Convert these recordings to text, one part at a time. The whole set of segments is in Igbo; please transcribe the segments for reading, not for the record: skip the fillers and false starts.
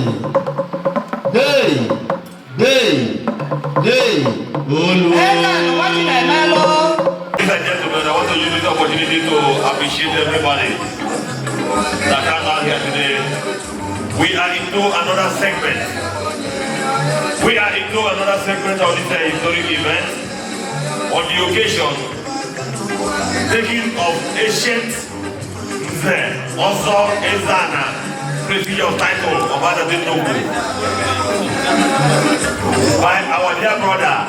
Hey! Hey! Hey! Olu! Ladies and gentlemen, I want to use this opportunity to appreciate everybody that came out here today. We are into another segment. We are into another segment of this historic event on the occasion taking of ancient Nze Ozo Ezana prestigious title of Adazi Nnukwu by our dear brother,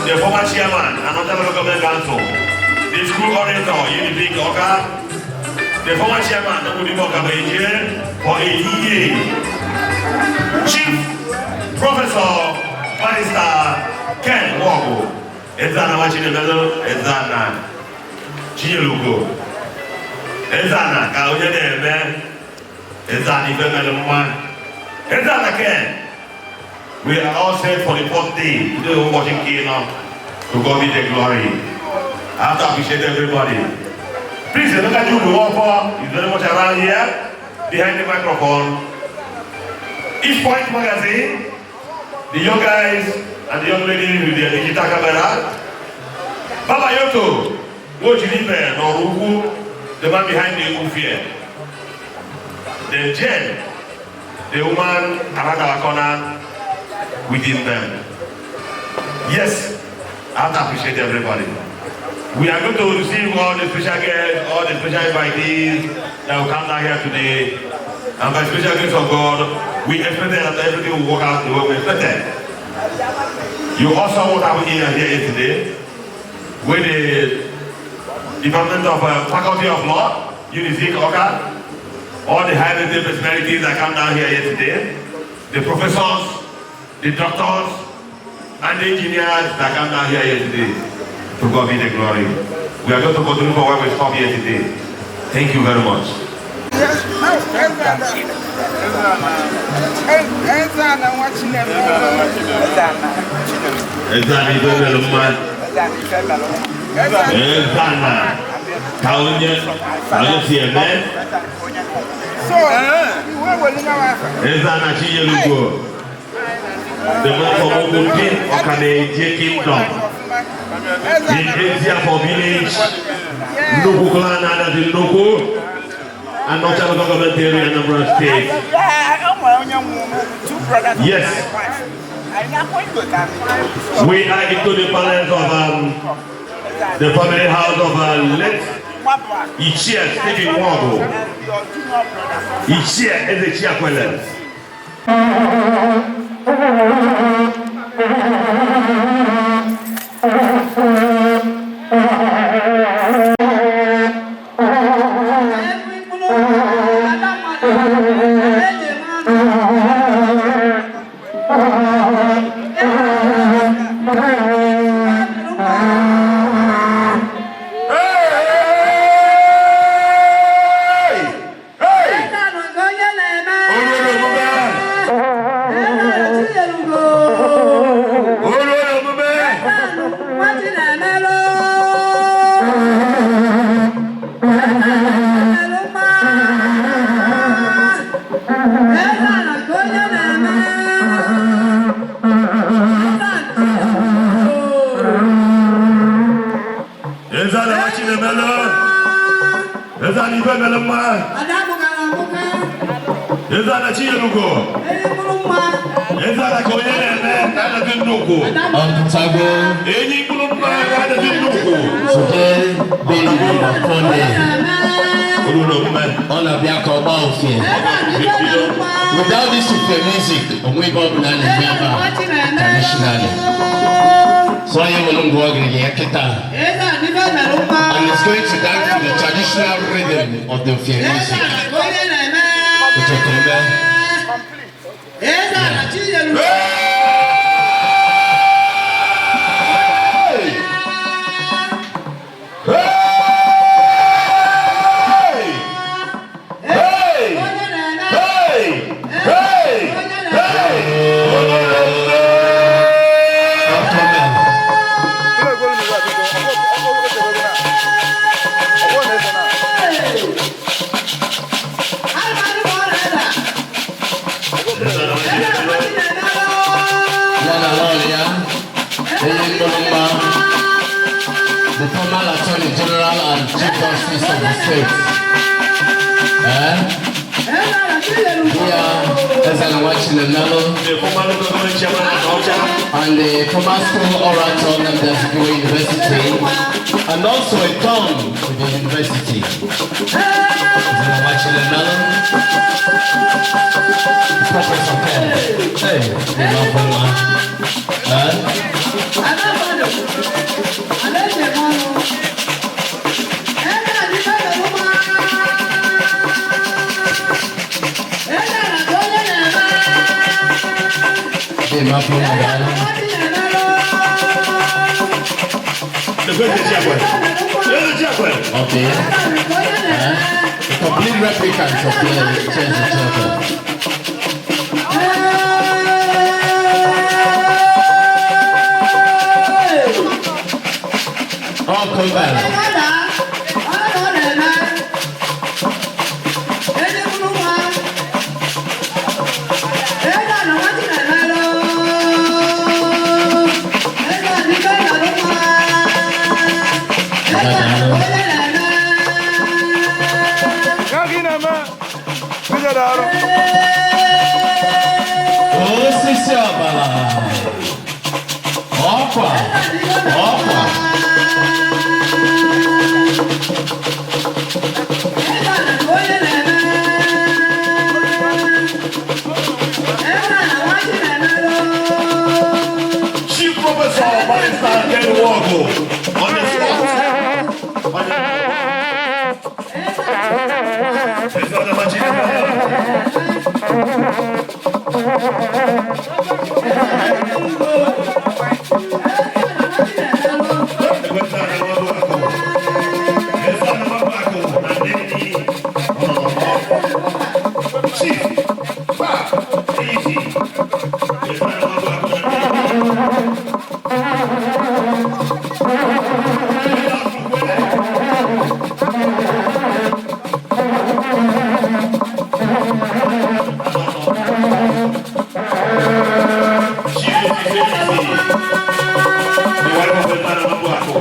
the former chairman and Anaocha Local Government Council, the school orator, Unizik Awka, the former chairman, Umudim Okabeje, for 18 years, Chief Professor Barrister Ken Nwogu, Ezana Nwachinemelu, Ezana Chinyelugo, Ezana ka onye na-eme, Ezana ife mere mma, Ezana Ken. We are all set for the fourth day. Today we're watching Kino. To God be the glory. I have to appreciate everybody. Please, look at you, Offer is very much around here, behind the microphone. East Point Magazine, the young guys and the young ladies with their digital camera. Baba Yoto, Wojilipe, Noruku, the man behind the Ufie. The Jen, the woman around our corner within them. Yes, I have to appreciate everybody. We are going to receive all the special guests, all the special invitees that will come down here today. And by special grace of God, we expected that everything will work out the way we expected. You also what happened here yesterday with the Department of Faculty of Law, Unizik Awka, all the high-rated personalities that come down here yesterday, the professors, the doctors, and the engineers that come down here yesterday. To God be the glory. We are going to continue for where we stop here today. Thank you very much. Ezana nwa Chinemelu. Ezana ife mere mma. Ezana ka onye si eme. So, iwe welu nwa afa. Ezana Chinyelugo. The man from Ogundi, Okaneje Kingdom. In Eziafo Village, Nnukwu clan, Adazi Nnukwu, and Anaocha Local Government Area, Anambra State. Yes. We are into the palace of the family house of late Ichie Stephen Nwogu, Ichie Ezechi Akwele. Hey! Hey! Olórí omume! Olórí omume! Ezana nwa Chinemelu! Ezana ife mere mma! Ezana Chinyelugo! Ezana ka onye na-eme ka Adazi Nnukwu! Ọpụtago. Enyi mkpụrụ mma ka Adazi Nnukwu! Today being number 4 day. Olórí omume! Ọ na-abịa ka ọ gbaa ofie. Without this ufie music, onwe ibe ọbụla na-eme ebe a traditionally. So onye nwere ngwa ogiri ya kịta. And it's going to dance to the traditional rhythm of the ufie music. Uchetombe. Hey! Hey! Hey! Hey! Hey! Hey! Olórí omume! Ọtọmẹ. Chief Justice of the state. Eh? Here, Eze-Ana Nwachinemelu The former local government chairman Anaocha. And the former school orator, Nnamdi Azikiwe University, and also a thorn to the university. Eze-Ana Nwachinemelu, Professor Ken. Hey, the love. Eh? The love. The great chairman. The chairman. Okay. The complete replicants of the church itself. All come back. Osisi ọbara. Ọkwa. Ọkwa. Chief Professor Barrister Ken Nwogu on the spot. On the Eze-Ana Nwachinemelu. Eze-Ana Nwabuaku. Eze-Ana Nwabuaku na Nnewi ọ nọ n'ọgbọ. Chief Pa Easy. Eze-Ana Nwabuaku na Nnewi. Chief Easy. The wife of Eze-Ana Nwabuaku.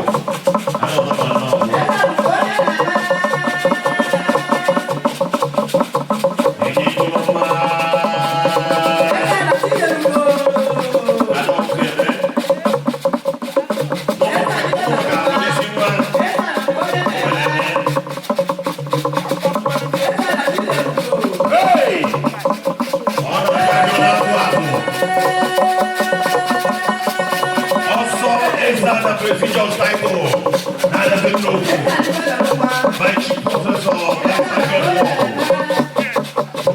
I don't know. Prestigious title, by Chief Professor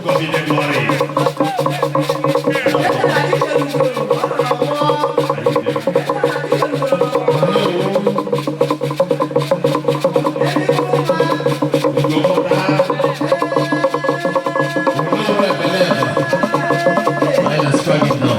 God be the glory. No ebele. Anyị na-asịkwa gị nnọọ.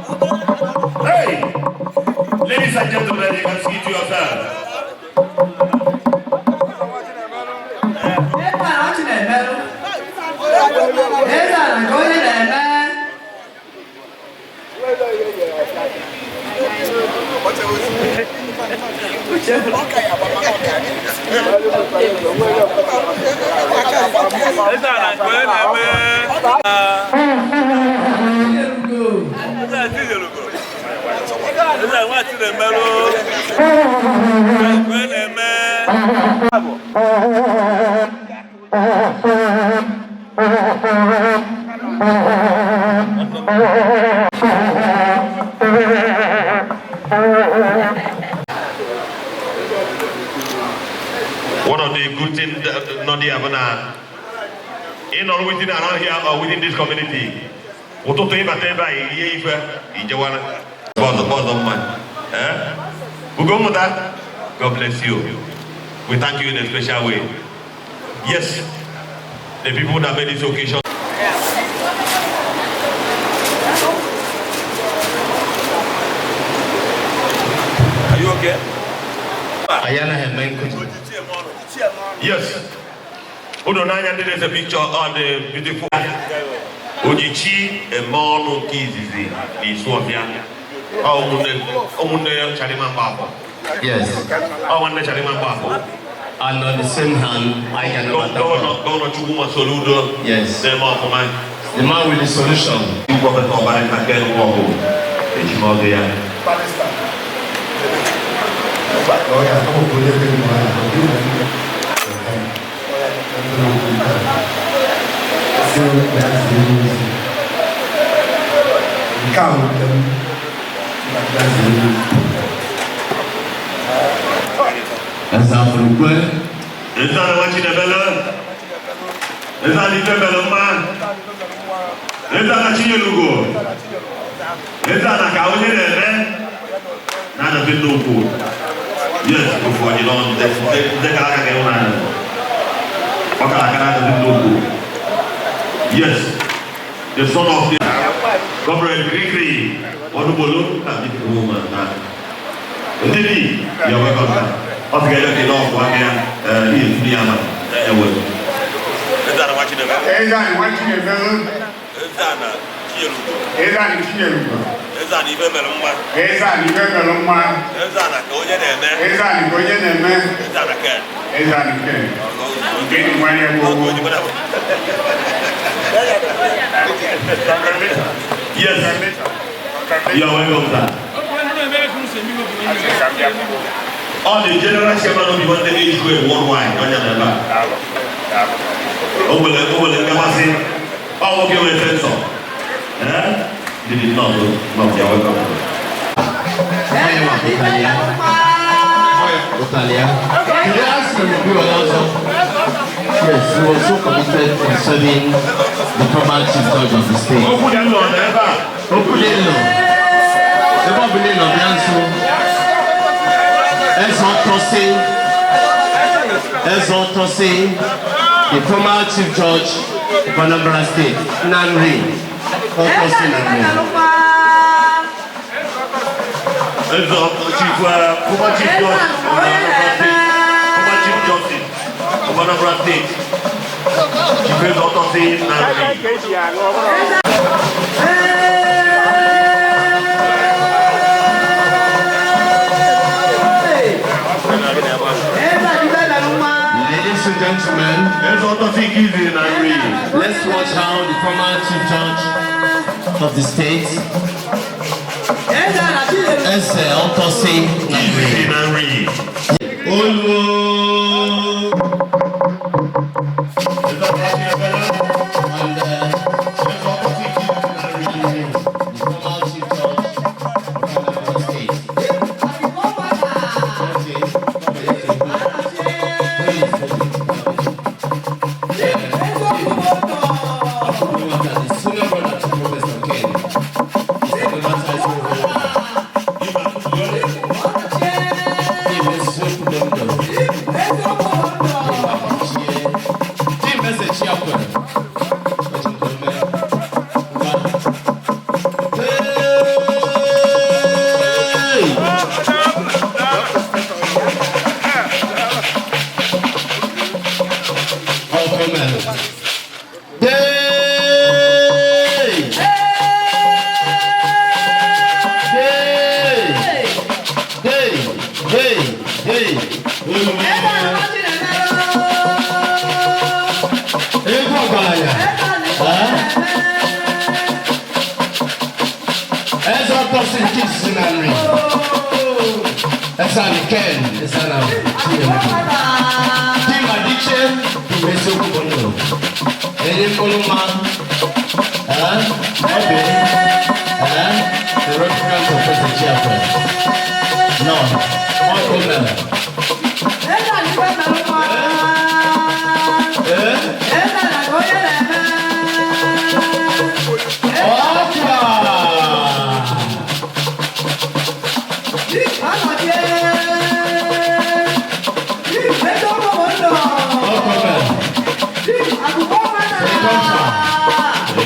Hey! Ladies and gentlemen, you can see it yourself. Eze-Ana nke onye na-eme. Eze-Ana Chinyelugo. Eze-Ana nwa Chinemelu. Nke onye na-eme. One of the good things Nọ dị ya bụ na ịnọrọ within around here or within this community. Ụtụtụ ịbata ebe a, ihe ife ijewara. Bọọdụ bọọdụ mma. Eh? Ugommụta, God bless you. We thank you in a special way. Yes, the people that made this occasion. Are you okay? Anyị anaghị eme nkụzi. Yes. Unu n'anya ndị na-ese picture on the beautiful Ojichi eme ọnụ nke izizi na Isuọfịa. Ọ ụmụnne ya Charima Mgbafọ. Yes. Ọ nwanne Charima Mgbafọ. And on the same hand, I can Governor, Governor Chukwuma Soludo. Yes. Na-eme ọfụma. The man with the solution. Professor Barrister Ken Nwọgụ ejimọgụ ya. Nke a nwere m na Eze Afurukwe. Eze nwa Chinebele. Eze ana ife mere mma. Eze ana Chinyelugo. Eze ana ka onye na-eme na-adazi nnukwu. Yes, ofu ọjị nọ ndị kara aka ga-enwe n'anya. Ọ kara aka na-adazi nnukwu. Yes, the son of the Comrade Grigri Onubolu na beautiful woman na. Ndidi, you're welcome, sir. Ọ sị ga-enye gị n'ọgwụ aka ya ihe esi ya ma ewe. Eze ana nwa Chinebele. Eze anyị nwa Chinemelu. Eze ana Chinyelugo. Eze anyị Chinyelugo. Eze ana ife mere mma. Eze anyị ife mere mma. Eze ana ka onye na-eme. Eze anyị ka onye na-eme. Eze ana Ken. Eze anyị Ken. Nke dị nwanne bụ Yes, you are welcome, sir. All the general chairman of the One Age Grade worldwide, onye na ebe a. O nwere ngasị, ọ nwoke nwere sensor. Eh? Did it not? No, you are welcome. Onye nwa Italia. Italia. Can you ask him if he was also? Yes, he was so committed in serving the former chief judge of the state. Okwu dị nọ n'ebe a. Okwudilo. Ebe ọ bụla ị nọ, bịa nso. Eze Ọtọsị. Eze Ọtọsị, the former chief judge of Anambra State, Nanri. Ọtọsị Nanri. Eze Chief, former Chief Judge of Anambra State, former Chief Justice of Anambra State, Chief Eze Ọtọsị Nanri. Ladies and gentlemen, Eze Ọtọsị nke izizi na Nri. Let's watch how the former chief judge of the state, Eze Ọtọsị Nanri. Izizi na Nri. Olu. Eze Ọtọsị Ebele. And Eze Ọtọsị nke izizi na Nri. the former chief judge of Anambra State. Okay, please, the senior brother to Professor Ken is another title holder. He is so commendable. Team message here. Hey! Oh, come on. Hey! Hey! Hey! Hey! Hey! Egwu ọgaranya. Eze Ọtọsị nke izizi na Nri. Eze Ani Ken, Eze Ana Chinyere. Di Madiche bụ eziokwu bụ ndụ. Enye mkpụrụ mma. Eh? Ọ bụ eh? The Reverend Professor Chiafọ. No, ọ bụ mere.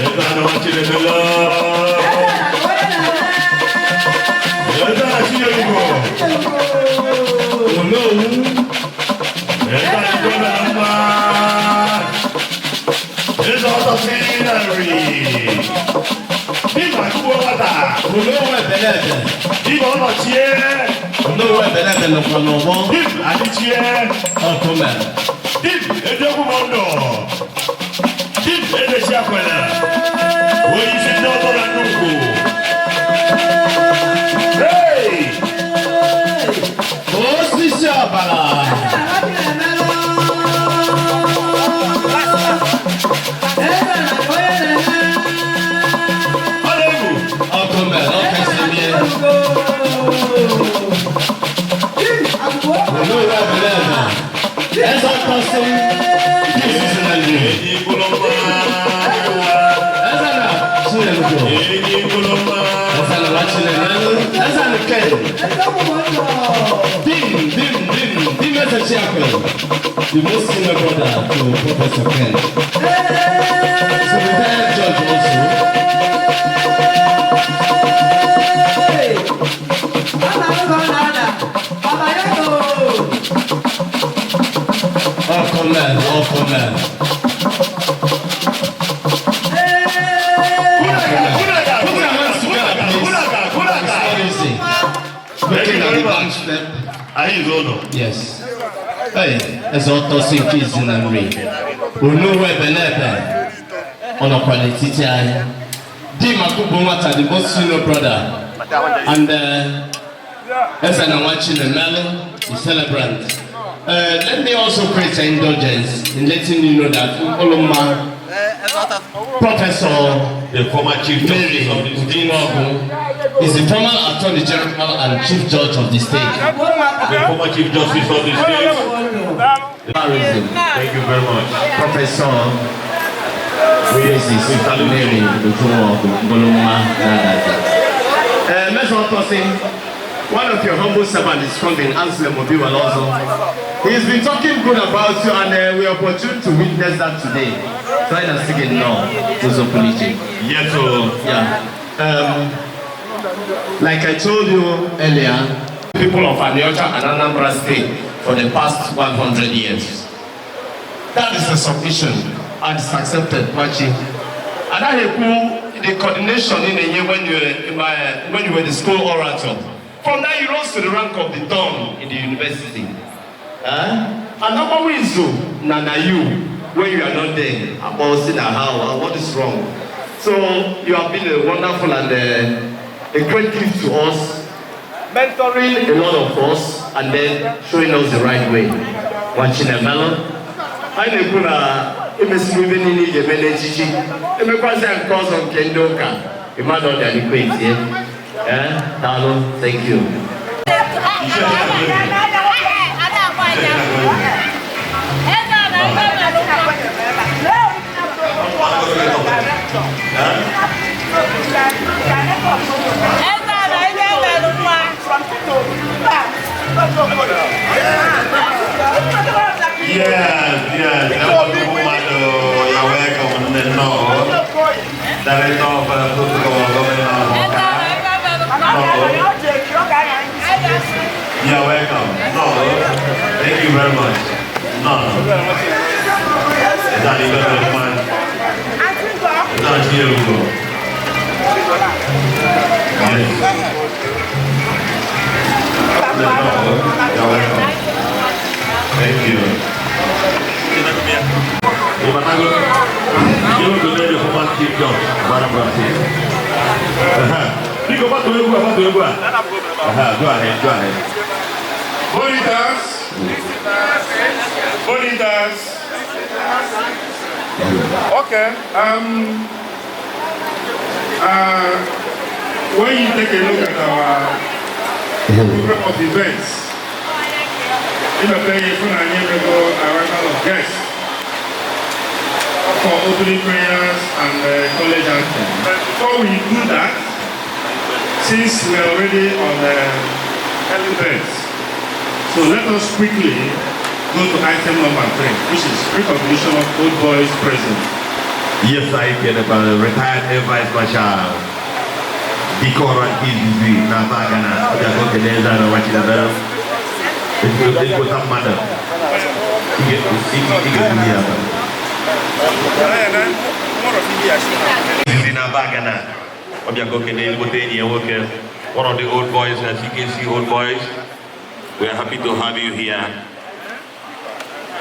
Eze ana nwa Chinemelu. Eze ana Chinyelugo. Onowu. Eze ana ife mere mma. Eze ọtọsị na nri. Dịka akụkọ nwata. Onowu Ebelebe. Dịka ọnọchie. Onowu Ebelebe nọkwa n'ọgbọ. Dim adịchie. Ọkụ mere. Dim eziokwu bụ ndụ. Dim ezechi akwele. Onye isi ndị ọzọ na nnukwu. Hey! Osisi ọbara. Ọ na-egwu. Ọkụ mere ọkụ esi mie. Onowu Ebelebe. Eze ọtọsị. Izizi na nri. Enyi kwụrụ mma. Eze na Chinyelugo. Enyi kwụrụ mma. Eze na nwa Chinemelu. Eze na Ken. Dim, dim, dim, dim Eze Chiakwe. The most senior brother to Professor Ken. So retired judge also. Ọkụ mere, ọkụ mere. Kunaga, Put your hands together, please. Kunaga, Kunaga. It's not easy. Looking at the back step. Anyị zo ụlọ. Yes. Hey, eze ọtọsị nke izi na nri. Onowu Ebelebe. Ọ nọkwa n'etiti anyị. Di Makubu nwata, the most senior brother. And Eze na nwa Chinemelu, the celebrant. Let me also create an indulgence in letting you know that Oloma Professor The former chief Mary justice of the state. Ujunwogu is the former Attorney General and Chief Judge of the state. The former chief justice of the state. Thank you very much. Professor Mrs. Mary Ujunwogu Boloma Nadaza. Mr. Otosin, one of your humble servants is coming, Anselm Obi Walozo. He's been talking good about you, and we are opportune to witness that today. Try to sing it now, Joseph Puliche. Yes, so Yeah. Like I told you earlier, people of Aniocha and Anambra State for the past 100 years. That is the submission and it's accepted, Machi. And I the coordination in a year when you were the school orator. From that, you rose to the rank of the don in the university. Eh? And number one, na na you, when you are not there, about seeing how and what is wrong. So you have been a wonderful and a great gift to us, mentoring a lot of us, and then showing us the right way. Wachinemelo. Anyị na-ekwu na emesigo ibe niile ị ga-eme n'echichi emekwazịa nke ọzọ nke ndị ụka ịmadụ ọ dị adịkwa etie. Eh, daalụ, thank you. Yes. Mmadụ, you're welcome. Nne nnọọ. Director of Protocol, Governor of Awka. You're welcome. No. Thank you very much. No. Is that even the man? Is that Chirugo? Yes. No, you're welcome. Thank you. Ịbatago? You go to the former chief judge, Anambra State. Biko, gbatuo egwu a, gbatuo egwu a. Go ahead, go ahead. Bonitas. Bonitas. Okay. When you take a look at our program of events, in the play arrival of guests for opening prayers and college anthem. But before we do that, since we are already on early birds, so let us quickly go to item number 3, which is recognition of old boys present. Yes, I can about retired Air Vice Marshal. Dikora nke izizi na Abagana, ọ bịago kene eze ana nwa Chinemelu. Ezigbo mmadụ. Ị ga-ebuli ya aba. Izizi na Abagana, ọ bịago kene ezigbote enyi ya nwoke. One of the old boys, as you can see, old boys. We are happy to have you here.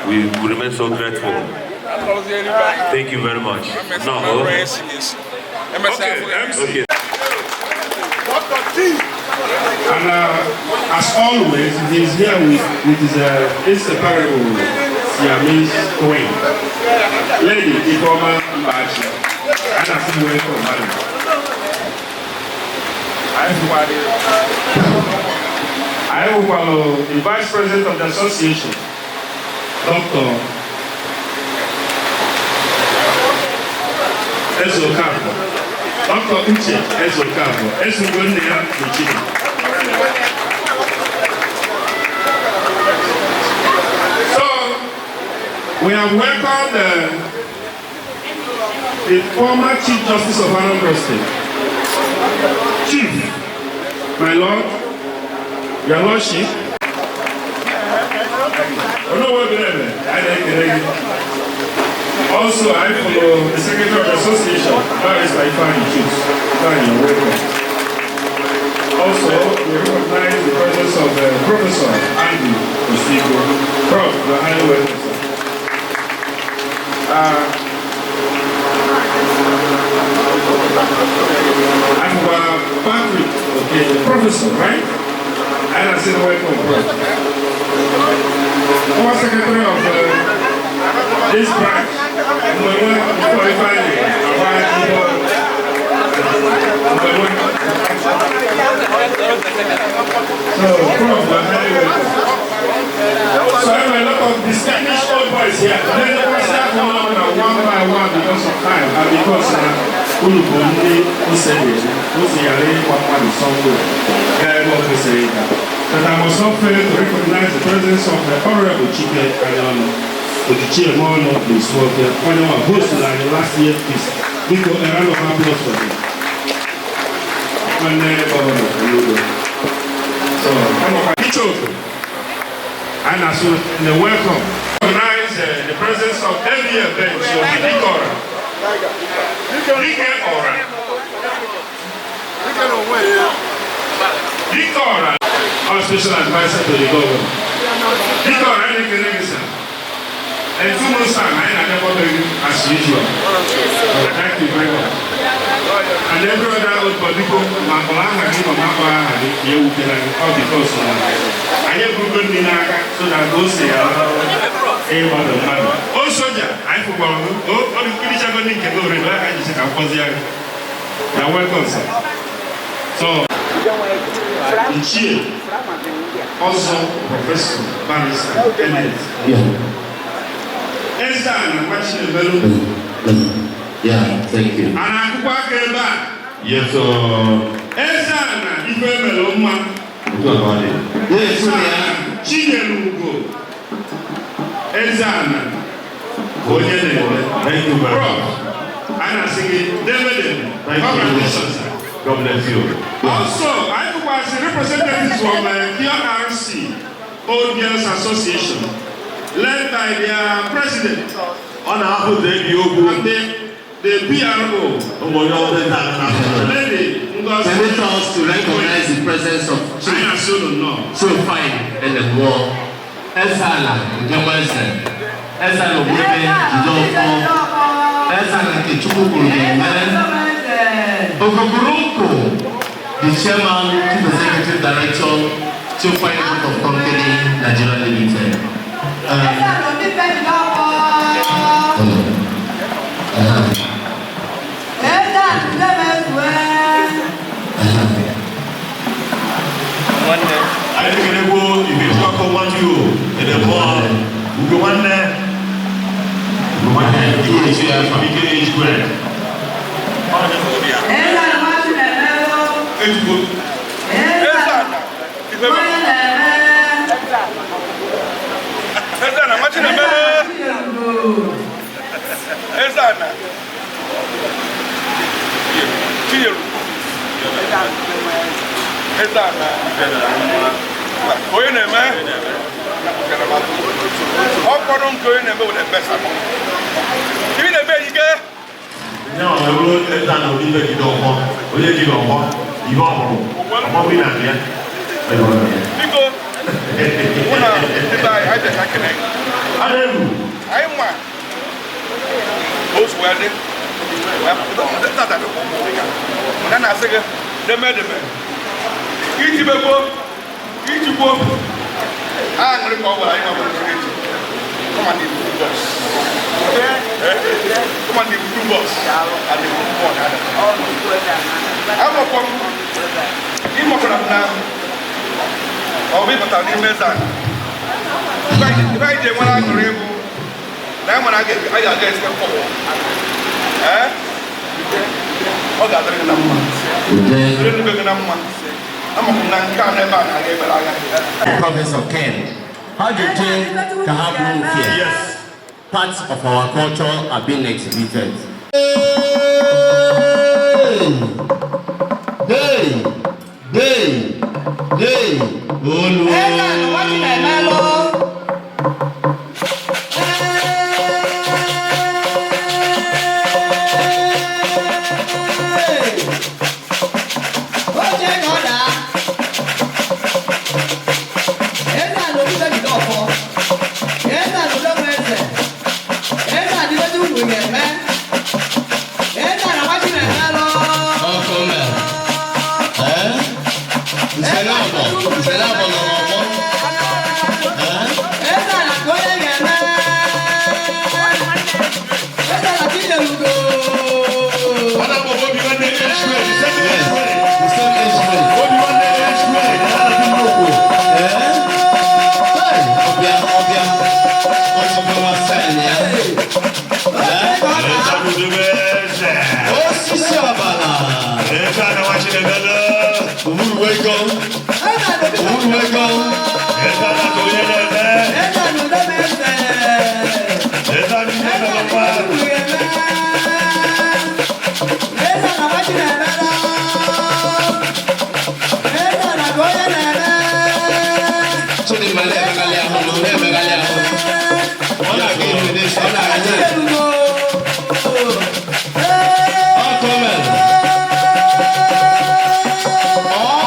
We remain so grateful. Thank you very much. No, Okay, MC. okay. And as always, he's here with his inseparable Siamese twin, Lady Ifeoma Mbachi. And I say welcome, madam. I will follow the Vice President of the Association, Dr. Ezokafo. Dr. Uche Ezokafo. Ezugonne ya Uchide. So, we have welcomed the former Chief Justice of Anambra State. Chief, my Lord, Your Lordship. Also, I follow the Secretary of the Association, Barrister Ifeanyi Chuks. Ifeanyi, you're welcome. Also, we recognize the presence of Professor Andy Osigo. Prof, you are highly welcome, sir. I'm Patrick, okay, the professor, right? And I said, welcome, Prof. Former Secretary of this branch, so, Prof, you are highly welcome. So I have a lot of distinguished old boys here. Then we start one by one because of time and because unu bụ ndị ose ose ghara ịgba mmadụ somewhere. Ebe ọ kwesịrị ịga. But I must not fail to recognize the presence of the Honorable Chike Anyanụ, Ojichi Emeọnụ Isuofia, onye nwa hosted anyị last year feast. Biko, a round of applause for him. Nwanne Gọvanọ Enugu. So, Ichoku, and as the welcome, recognize the presence of LDF bench of Dike Ora. Dike Ora. Dike Ora, our special advisor to the governor. Dike Ora, sir. And 2 months time, I as usual. Thank you very much. And every other old body, ma kpọrọ aha gị ma ma kpọrọ aha gị ya ewutela gị all because na anyị eburugo nri n'aka so that o si ya ịgbado mmadụ. O soja anyị fụkwara gị o kirichago ndị nke gị oriri aka ji sị ka m kpọzie gị. Na welcome, sir. So, Ichie Ọzọ Professor Barrister Kenneth Eze a na nwa Chinemelu. Yeah, thank you. A na-akụkwa aka ebe a. Yes, sir. Eze a na ife emere mma. Yes, Eze a na Chinyere Ugo. Eze a na onye na-eme. Thank you very Prof, much. a na-asị gị debe debe. Thank you. Congratulations, sir. God bless you. Also, I was representatives from PRC, Old Girls Association, led by their president Ọ na-ahụ ụzọ ebi okwu. and the PRO, Ụmụ onye ọzọ eze ala na-ahụ. Lady Ngozi. Permit us to recognize the presence of Chief Anyị na-asị unu nnọọ. Chofine Elemụọ, Ezala Njekweze, Ezala Ogbebe Jideofor, Ezala nke Chukwu kwuru ga-eme, Okokurunku, the chairman, chief executive director, Chofine Group of Company, Nigeria Limited. Anyị na-ekelekwu Ifechukwu Nwachukwu Edemụọ, Ugo nwanne. Ugo nwanne, Ike Ejikwe. Ezigbo. Eze ana nwa Chinemelu. Eze ana. Chinyere Eze Ana onye na-eme ọkpọrọ nke onye na-eme were best ị na-eme ike. Nye ọ bụrụ Eze Ana obi ibe jide ọfọ, onye ji ọfọ, ihe ọ hụrụ, ọmọbụ na ya. Biko, mụ na ebe anyị anyị bịa ka kene gị. Adegwu. Anyị ma otu wee dị na na-asị gị deme deme ijibegbo ijigbo aṅụrị ka ọ gwara anyị ma bụrụ echi kama na ibu bọs kama na ibu bọs and ibu bọs amakwa m ịmakwara m na ọ bụ ịbata n'ime eze anyị ebe anyị ji enwere aṅụrị bụ na anyị mara a ga-aga esi mkpọwụ ee ọ ga-adịrị gị na mma dịrị gị na mma amakwa m na nke a n'ebe a na-aga ebere anya. Professor Ken, ha ga-eje ka ha bụrụ ufie. Yes. Parts of our culture are being exhibited. Hey! Hey! Hey! Olu! Eze Ana nwa Chinemelụ. Oche ka ọ daa. Eze Ana obibe jide ọfọ. Eze Ana obibe eze. Eze Ana ibe dị ugwu ga-eme. Eze Ana nwa Chinemelụ. Ọkụ mere. Eh? Nze na-abọ, nze na-abọ nọ n'ọgbọ. Eh? Eze Ana ka onye ga-eme. Eze Ana Chinyelugo. Ọ na-abụ obi nwanne age grade, same age grade. The same age grade. Obi nwanne age grade, ha na-adị nnukwu. Eh? Hey! Ọbịa, ọbịa. Ọchịkọwa style ya. Eze Ana eze. Osisi ọbara. Eze Ana nwa Chinemelụ. Owuru ego. Eze Ana obibe Owuru ego. Eze Ana ka onye na-eme. Eze Ana obibe eze. Eze Ana ife mere mma. Eze Ana nwa Chinemelụ. Eze Ana ka onye na-eme. Chidimma na-emeghalị ahụ na ọ na-emeghalị ahụ. Ọ na-aga Indonesia, ọ na-aga Chinyelugo. Ọkụ mere.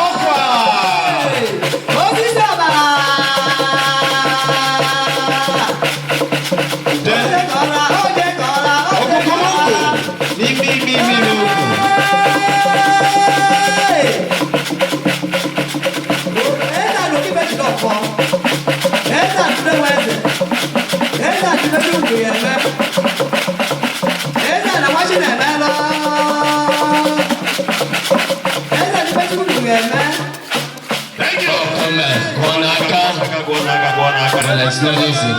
Ọkwa. Osisi ọbara. Ude. Oche ka ọ raa, oche ka ọ raa, oche ka Ọkụkọ ọ n'ukwu. raa. N'ime ime ime ime ukwu. Eze Ana obibe jide ọfọ. Eze Ana obibe eze. Eze Ana obibe ugwu ya eme. Eze Ana nwa Chinemelụ. Eze Ana obibe ugwu ya eme. Thank you. Ọkụ mere. Kụọ n'aka. Aka gụọ n'aka gụọ n'aka. Well, it's not easy.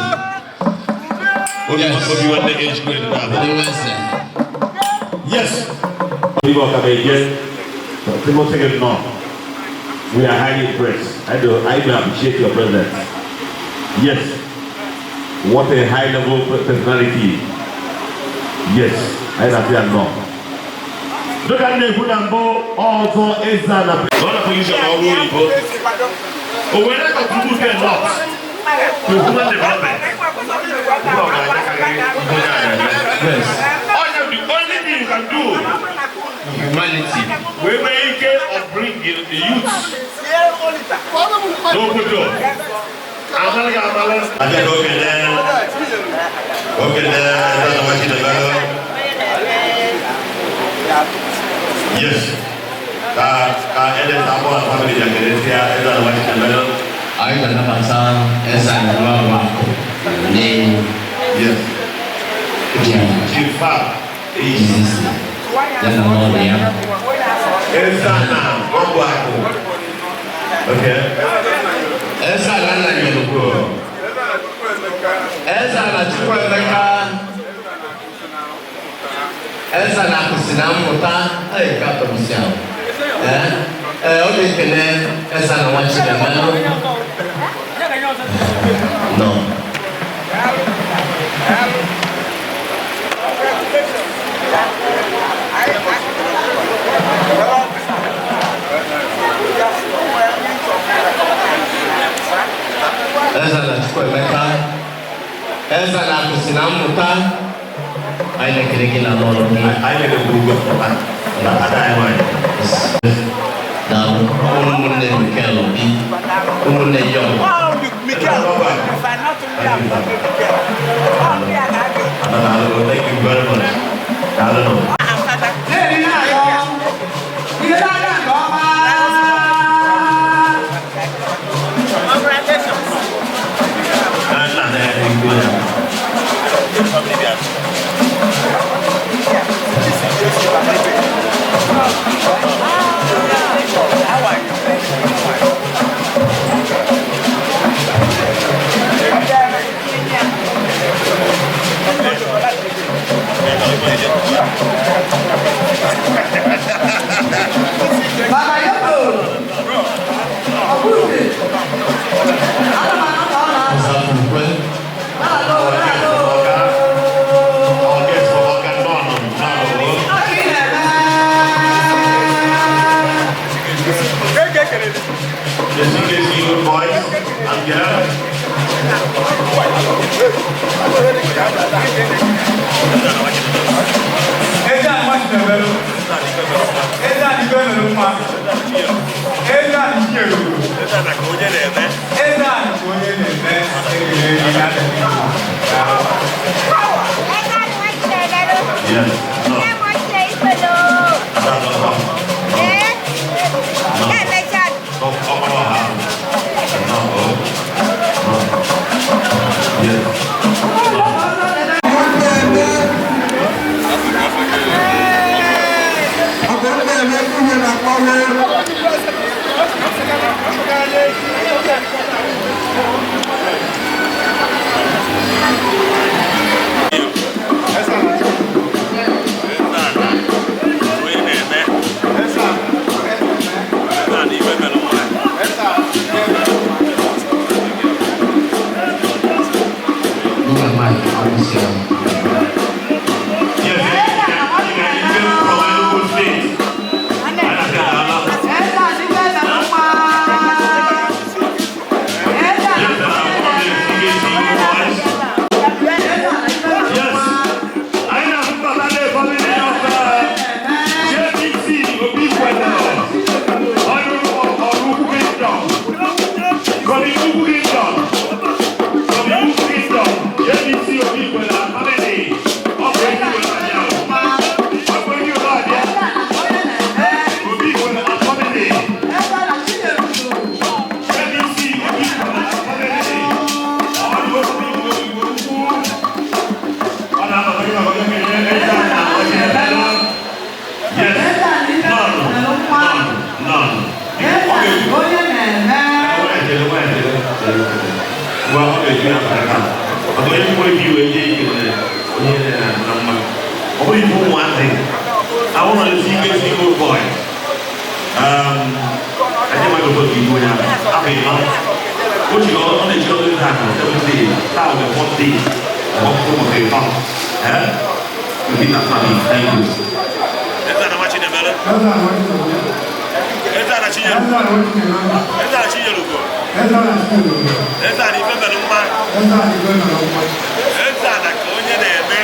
Obi Yes. obi nwanne age grade na-abụ. Ndị eze. Yes. People come again. Timothy no. We are highly impressed. I do appreciate your presence. Yes. What a high level personality. Yes. I don't no. Look at the good and ọzọ Eze Ana. Ọ na position ọrụ oyibo. O were contribute a lot to human development. Ndị ọgaranya karịrị ihe onye a na-eme. Yes. Onye the only thing you can do Humanity. wee nwee ike of bring the youth n'obodo amala amala. Abịa ka okene okene Eze Ana nwa Chinemelụ. Yes. Ka elders abụọ na family ya kenesia Eze Ana nwa Chinemelụ. Anyị ga-anabata Eze Ana nwa Nwakụ ní Yes. bịa Chief Fab. izizi ya na n'ọrụ ya. Eze Ana Nwangwu. Okay. Eze Ana nna Nyelugo. Eze Ana Chukwuemeka. Eze Ana kwụsị na mmụta. Ee, ka atọrọsi ahụ. Ee, ee, ọ ga-ekele Eze Ana nwa Chinemelụ. No. Eze na Chukwuemeka, eze na akụsi na mmụta, anyị na-ekele gị na n'ọrụ gị. Anyị na-ekwu ugwu na ada anyị nwanyị. Daalụ ụmụnne Mikel Obi, ụmụnne Yọng. Daalụ, thank you very much. Daalụ. Na-eri na-ayọ ihe na-aga nke ọma. Nna na-ekwu ya. Baba Yogo, Ọbụze, ana m anọ ka ọ na-anọ. Ọzapụkwe. Na-alụ, na-alụ. Our guest for Ọka, nọ, nọ. Ọ gị na-eme. The CKC good boys and girls. Eze a nwa Chinemelu. Eze a ife mere mma. Eze a chinyere ugo. Eze ana ka onye na-eme. Eze a ka onye na-eme ekele ya. Yes. No. Ada nọ, nọ. Nọ, ọkpara ọha. Nọ, o. Nọ. Yes. Eze ana onye na-eme. Eze ana ife mere mma. Nna Mike akwụsị ahụ. Yes, you came from Enugu State. Anyị na-asị daalụ. Eze a ife mere mma. Eze a Yes, the CKC good boys. Yes. Anyị na-ahụkọta the family of JBC Obi Kwele. Ọrụ Ọrụ Ukwu Kingdom. Komi Ukwu Kingdom. Komi Ukwu Kingdom. JBC Obi Kwele family. Ọ bụ enyi ụlọ abịa. Ọ bụ enyi ụlọ abịa. Obi Kwele family. JBC Obi Kwele family. Ọrụ Obi Ukwu. Ọ na-anọ gị na ọjọọ mmiri eze a na ọjọọ ebe. Yes. None. None. None. Eze a onye na-eme. Well, ọ ga-eju ya maka ọ bụ onye mkpụrụ ibi wee jee ike onye na mma. Ọ bụrụ ibu ụmụazị, ahụ nọ n'isi ike isi ike boy. Anyị amaghị otu otu ibu onye ahụ. Afọ 40. O ji ọ na-eji ọrụ ịza akụ 7 days, taa ọ bụ 4 days. Ọ bụ ụbọchị 3. Eh? Obi na family, thank you. Eze ana nwa Chinemere. Eze ana Chinyere. Eze ana Chinyere ugo. Eze ana ife mere mma. Eze ana ka onye na-eme.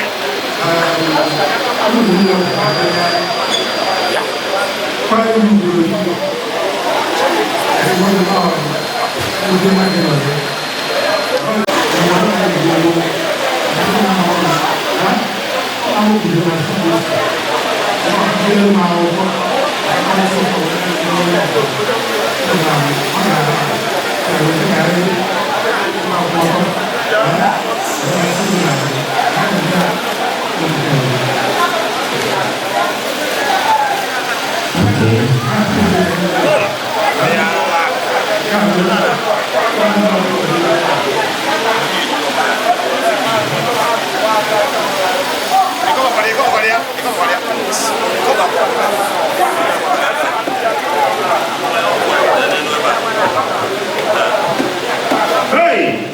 Hey!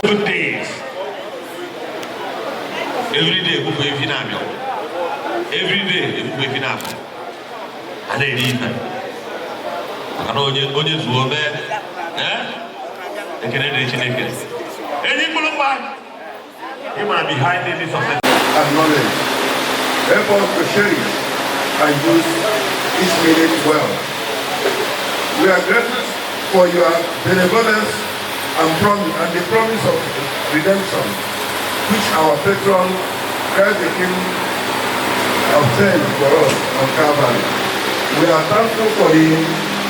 2 days. Every day egbukwa efi na-abịa. Every day egbukwa efi na-abịa. A na-eri ife. Maka na onye onye zuo mee. Ekele dịrị Chineke. Enyi mkpụrụ mma, ị mara behind this success. And knowledge. Help us to cherish and use each minute well. We are grateful for your benevolence and promise and the promise of redemption, which our patron, Christ the King, obtained for us on Calvary. We are thankful for the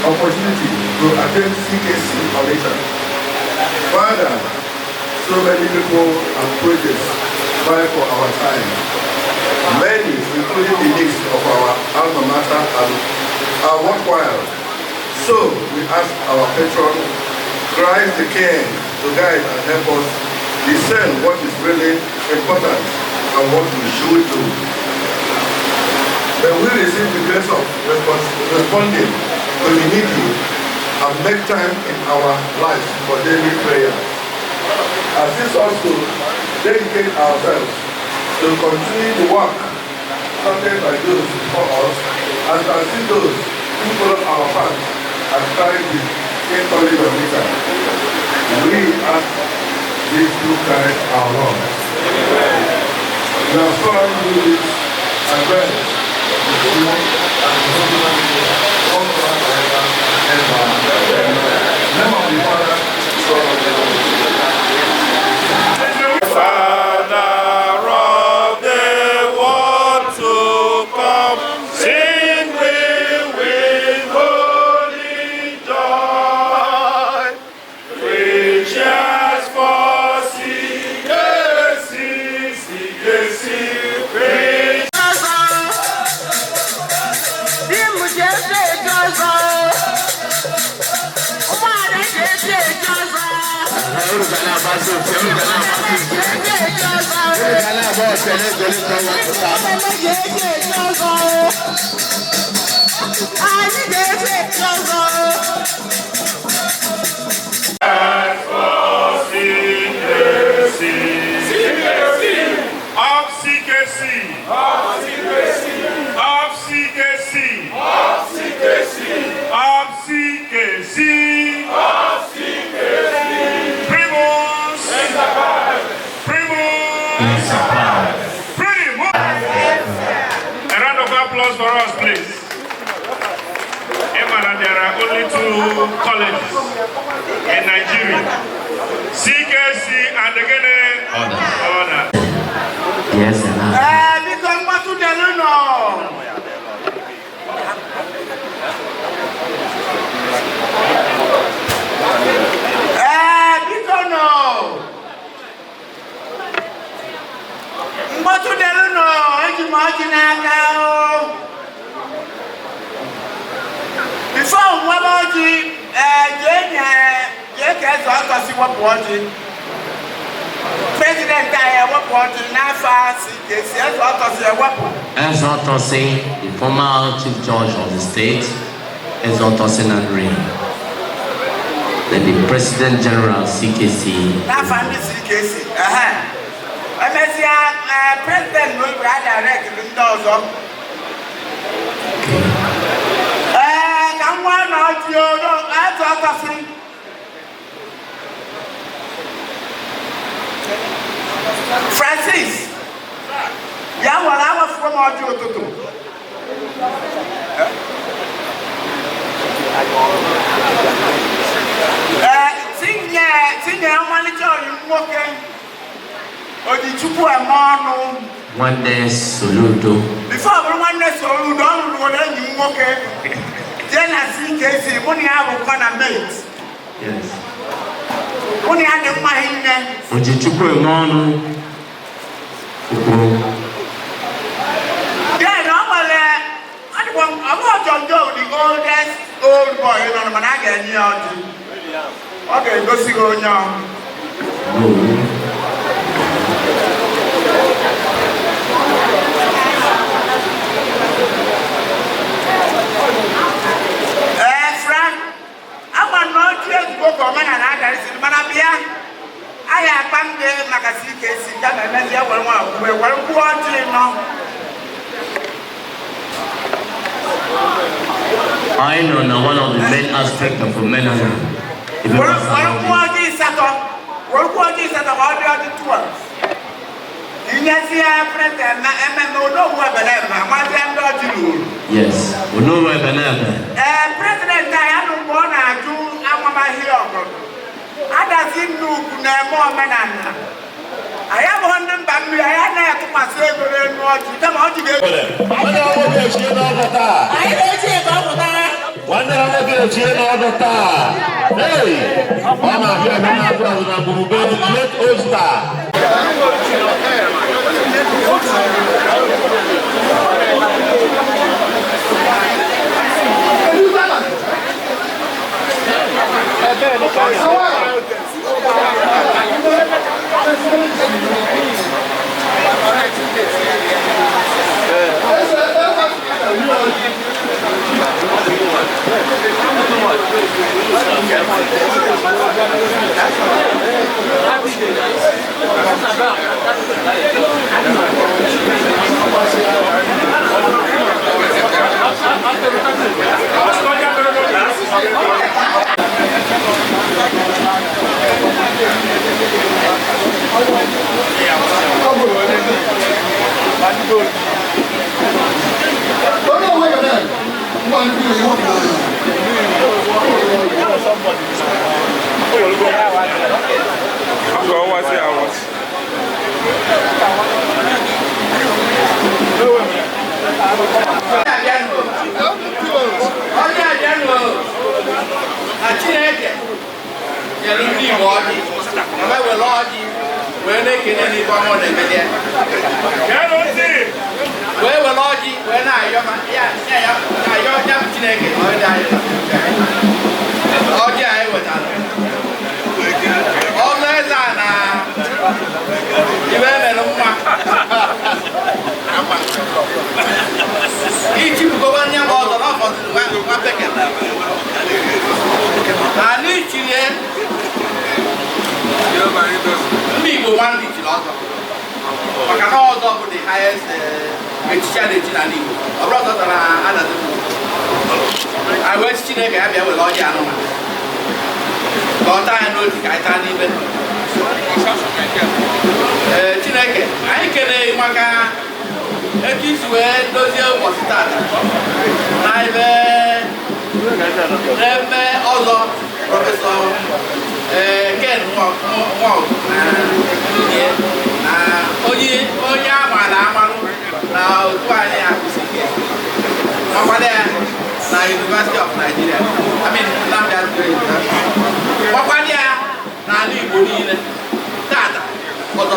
opportunity to attend CKC Onitsha. Father, so many people and projects vie for our time. Many, including the needs of our alma mater, are worthwhile. So we ask our patron, Christ the King, to guide and help us discern what is really important and what we should do. May we receive the grace of responding to the needy and make time in our lives for daily prayer. Assist us to dedicate ourselves to continue the work started by those before us and to assist those who follow our path and carry the King College of Onitsha. We ask this through Christ our Lord. We have solemnly do this and read the Son and the Holy Spirit, one God forever and ever. Amen. Name of the Father, Son, and the Holy Spirit. Father of the world to come, sing we with holy joy. Preachers for CKC, CKC, preach. Di m ji eze eji ọzọ. Ụmụada ji eze eji ọzọ. Unu ga na-agbasi ofe, unu ga na-agbasi Ji eze eji ọzọ. Unu ga na-agba ofe na-egoli ka ọnwa pụta. Ụmụada ji eze eji ọzọ. Anyị ga-eji eji ọzọ. For CKC, CKC, of CKC, of CKC, of CKC, of CKC, of CKC, of CKC. Primus, Primus, Primus. A round of applause for us, please. Emma, there are only two colleges in Nigeria. CKC and again, Others. Yes, and Ee, biko mkpọtụ dịrị nọ. Ee, biko nọ. Mkpọtụ dịrị nọ, eji m ọjị n'aka o. Before nwebe ọjị, ee, jee nye jee ka eze ọtọ si wepụ ọjị. President anyị ewepụ ọjị n'afọ a CKC, eze ọtọ si ewepụ. Eze Otosi, the former chief judge of the state, Eze Otosi Nandri, then the President General CKC, N'afọ ndị CKC, ehe. Emesịa, ee, president na oyibo a direct ndị ọzọ. Ee, ka m gwa na ọjị o, eze ọtọ si. Francis, ya were awafuo m ọjị ụtụtụ. Ee, tinye tinye ọmalịcha oyi m nwoke Ojichukwu eme ọnụ. Nwanne Soludo, Before ọ bụrụ nwanne Soludo, ọ rụrụ nwere enyi m nwoke jee na CKC, mụ na ya bụ kọna mate. Mụ na ya dị mma hinne. Ojichukwu eme ọnụ, Ukwu, Then ọ nwere ọ dịkwa ọ bụ John Joe, the oldest old boy nọ, mana a ga-enye ya ọjị. Ọ ga-egosi gị onye ọ. No, Ee, Frank, ama na ọjị ezigbo ka omenala agarịsị, mana bịa anyị akpa ndị maka CKC kama emezie were nwa wee were kwuo ọjị nọ. I know now one of the main aspects of omenala Ife Were gbasara were kwụọ ọjị 8, were kwụọ ọjị 8 ka ọ dị ọjị 12. Inyezie president na ememe Onowu Ebelebe amazie ndị ọjị ruru. Yes, Onowu Ebelebe. Ee, president anyị anụ mgbe ọ na-ajụ amamahie ọgọdọ. Adazi Nnukwu na-eme omenala. Anyị abụghị ndị mba mmiri, anyị anaghị atụkwasị ego n'elu ọjị, kama ọjị ga-ego. Nwanne ha nwoke echie n'ọdụ taa. Anyị na-echi ego ọ pụtara. Nwanne ha nwoke echie n'ọdụ taa. Hey! Ọ na-abịa abịa na-abịa azụ na gburugburu Great Oyster. Onye abịanụ na Chineke nyere ndị Igbo ọjị, ma were ọjị wee na-ekene n'ife ọma ọ na-emeli ya. Wee were ọjị wee na-ayọ na-ayọ ya bụ Chineke na ọ dị anyị ọjị anyị wetara. Ọnụ eze a na ibe emere mma. Ichibugoba nya bụ ọzọ n'ọfọdụ nwa bekee. Na n'ichirie ndị Igbo nwanne ichiri ọzọ. Maka na ọzọ bụ the highest echichi a na-echi n'ala Igbo. Ọ bụrụ ọzọ tara adazi m. Anyị wee sị Chineke ya bịa were ọjị anụ ka ọ taa anyị n'otu ka anyị taa n'ibe. Ee, Chineke anyị kelee maka etu isi wee dozie ụbọchị tata na ebe na-eme ọzọ Professor Ken Nwọgụ na nwunye na onye amaala amalụ na otu anyị akwụsị ike makwado ya na University of Nigeria, I mean Nnamdi Azikiwe University, makwado ya n'ala Igbo niile tata ọzọ.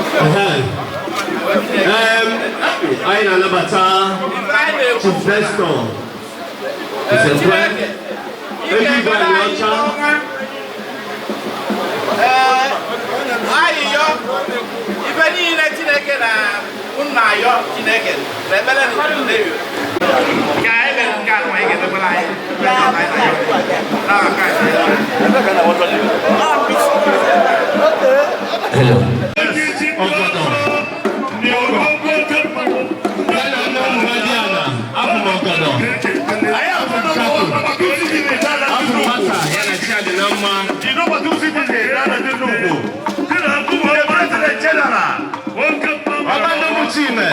Anyị na-anabata Chief Festor Nzekwe, ego igwe anyị ọcha. Ee, ayịyọ ife niile Chineke na nna ayọ Chineke na ekpere n'ụtụtụ n'ehihie. Nke anyị mere nke a anyị ga-emekwara anyị. Hello. Ọgọdọ. Abụ m ọgọdọ. Abụ m nwata ya na chi adị na mma. Ọba Nnomuchime.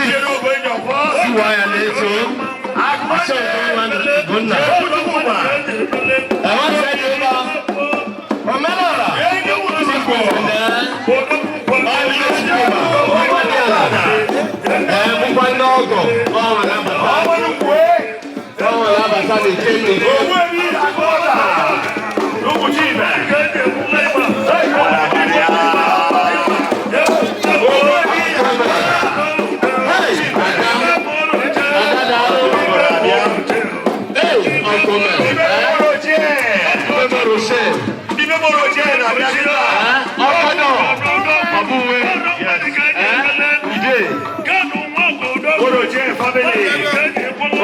Siwa ya na-eto. Asọmpi nwa Ugonna. Ẹ̀wọ̀n ti ẹni ọba. Omenala. Ẹ̀ bụkwa ndị ọgọ. Ọnwa na-abata. Ọnwa na-abata n'ike n'ike. Hey, Ada. Ada daalụ. Hey, Uncle Mel. Ibe Rochelle. Ọkọdọ. Ọbụwe. Ude.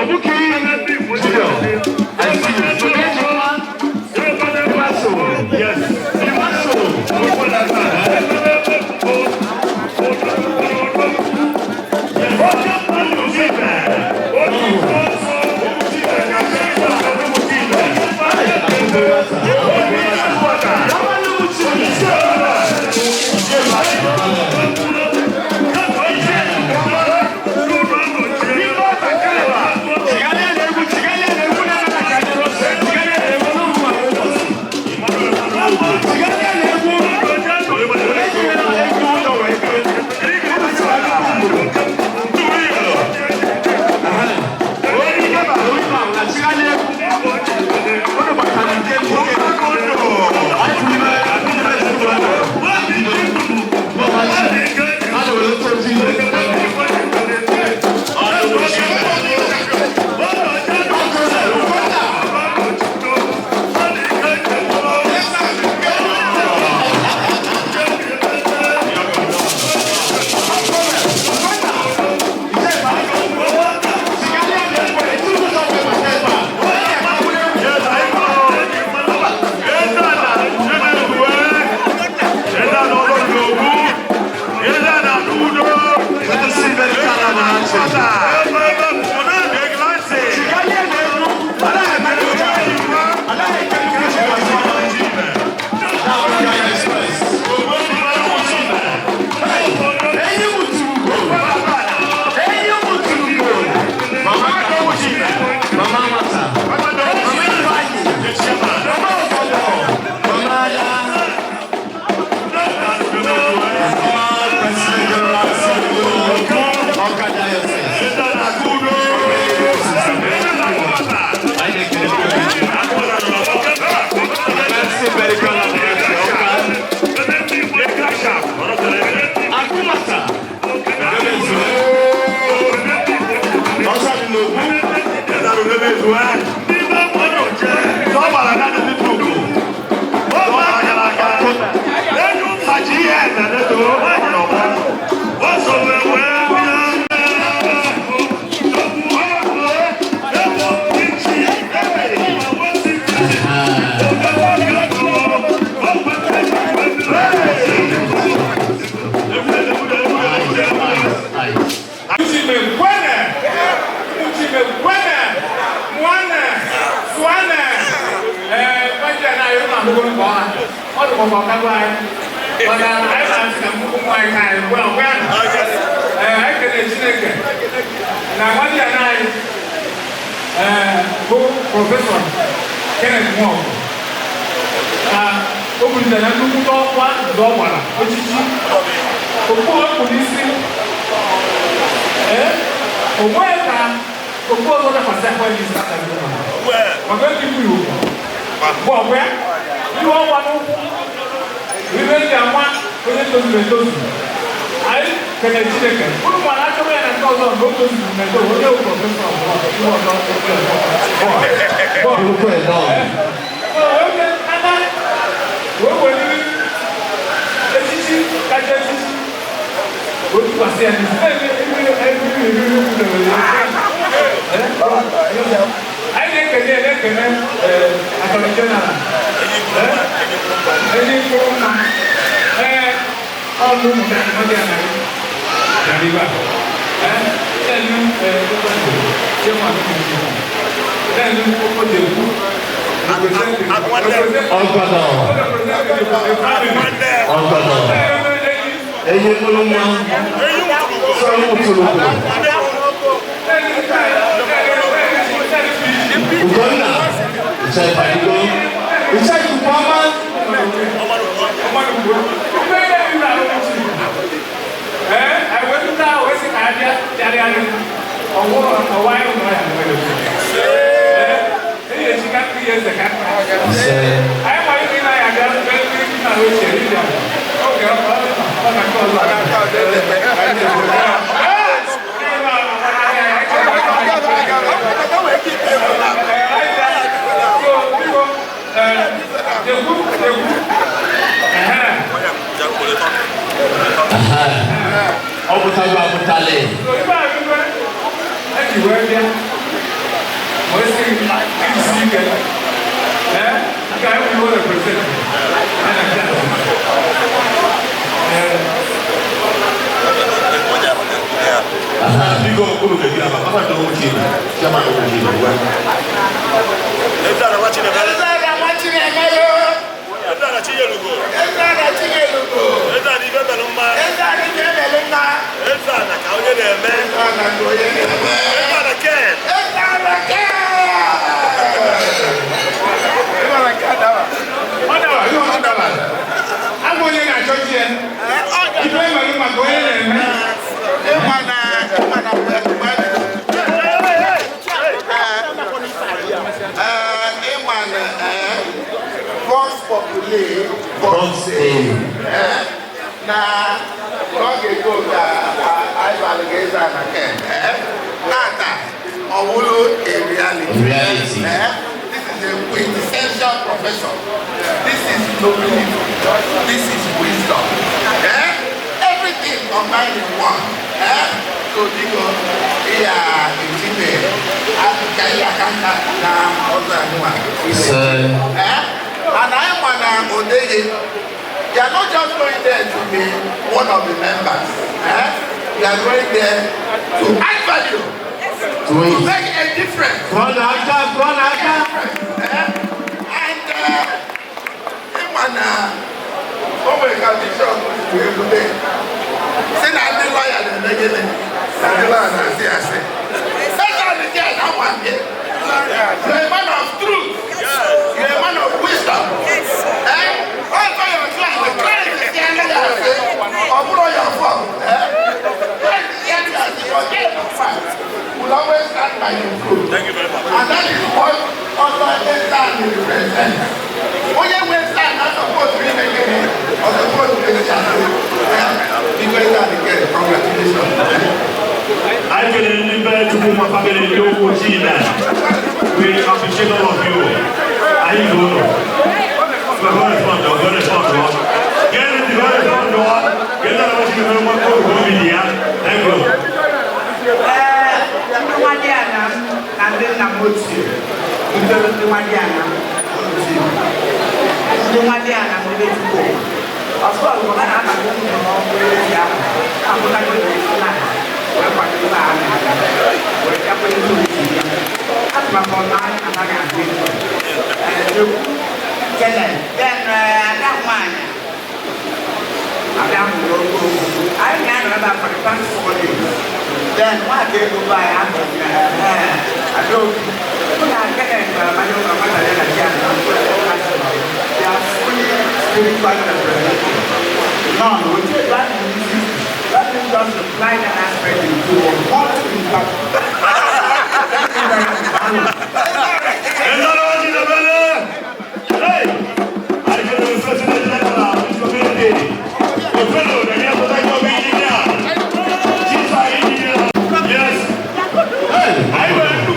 Obuki. Junior. I see you. Today, Imaso. Imaso. Anụgo nke ọha ọ dịkwa ka ọkagbo anyị, mana anyị na-asị na mkpụkpụ nwaanyị ka anyị gwa ọgwa ya. Ee, anyị kelee Chineke na nwanne ya anyị, ee, bụ Professor Kenneth Nwọgụ, na o bulitere na nnukwu ọkwa nke ọ gbara ochichi okpu okpu n'isi. Ee, o nweghị ka okpu ọzọ dakwasị akwa n'isi maka eji ikwu ya ugwu bụ ọgwa ya ihe ọgba n'ụkwụ, ihe eji ama onye tozuru etozu. Anyị kelee Chineke unu mara achọrọ ya na nke ọzọ na o tozuru na eto onye bụ professor ihe ọzọ. Nnukwu nnọọ. Oge nana wee weliri echichi kacha echichi wee tụkwasị ya n'isi na-eme ebiri eriri ukwu debere ya. Anyị na-ekene ya, na-ekene Attorney General enyi mkpụrụ mma. Ee, ọnụ ụmụnta ndị a na riba ee elu ee chairman, elu okojekwu. Ọgọdọ. Ọgọdọ. Enyi mkpụrụ nwa. Sọrọ ụtụrụkụ. Ugonna. Ịcha ịbadigo. Ịcha ikuku ọma. Ise. Aha. Ọ pụtago apụtalị. Eji wee bịa wee sị isi ike, ee, nke anyị nwere represent a na nke a. Ee. Biko, unu ga-ebi aba papa ndị nwoke, chairman nwoke gwa. Eze ala nwa Chinemere. Eze ala Chinyelugo. Eze ala Chinyelugo. Eze ala ife mere mma. Eze ala ife mere mma. Eze ala ka onye na-eme. Eze ala ka onye na-eme. Eze ala Ken. Eze ala Ken. Ọ dara, ihe ọ dara. Abụ onye na-achọ chi ya. Ife nwere maka onye na-eme. Ịma na mgbe ịma na vox populi Vox Dei. Na n'oge gboo ka anyị balụ ga eze ala Ken tata, ọ bụrụ a reality. Reality. This is a quintessential profession. This is nobility. This is wisdom. Everything combined in one. So biko, iya ejide akụka ihe aka nka na ọzọ anụwa. Ise. And I ma na odeghi. You are not just going there to be one of the members. You are going there to add value, To to it. make a difference. Kụọ n'aka, kụọ n'aka. And ịma na o nwere ka bishọp wee bute si na ndị lọya na-eme gịnị, na ndị lọya na-asị asị. Satan is na gị. You're a man of truth. You're a man of wisdom. Eh? Also your client, the client is the end asị. Ọ bụrụ your fault. Eh? Client is the end asị. Your client will always stand by the truth. Thank you very much. And that is what other Satan represents. Onye nwe Satan na suppose ime gịnị? Ọ suppose ime asị. Biko, Satan, congratulations. Anyị kelere ndị be Chukwuma family, ndị okwu ojii na we appreciate all of you. Anyị ga ụlọ. Go respond, go respond. Get it, go respond. Get that what you know, what go media. Thank you. Ee, ndị nwadiana m na ndị nna m ochie butere ndị nwadiana m ochie, ndị nwadiana m ndị Chukwu ọsọ ọzọ ha na-abata ụmụ n'ọkụ ezi ahụ abụtago na wee kwado ibe a na-aga wee bịakwa ezi otu ya atụmatụ ọnụ anyị anaghị agụ ego. Ee, egwu Kenneth. Then ada nwanyị abịa mụrụ okwu anyị na-anọ ebe a for the past 4 days. Then nwaka ego be anyị abụ Adaobi mụ na Kenneth gwara mmadụ ụka nwata ya na chi ana. They are fully spiritual representative. None. We take that let me just apply that aspect into a more spiritual. Thank you very much. Hey! I can the president general of this community. The fellow, the young protector of engineer. Chief engineer. Yes. Hey! I will do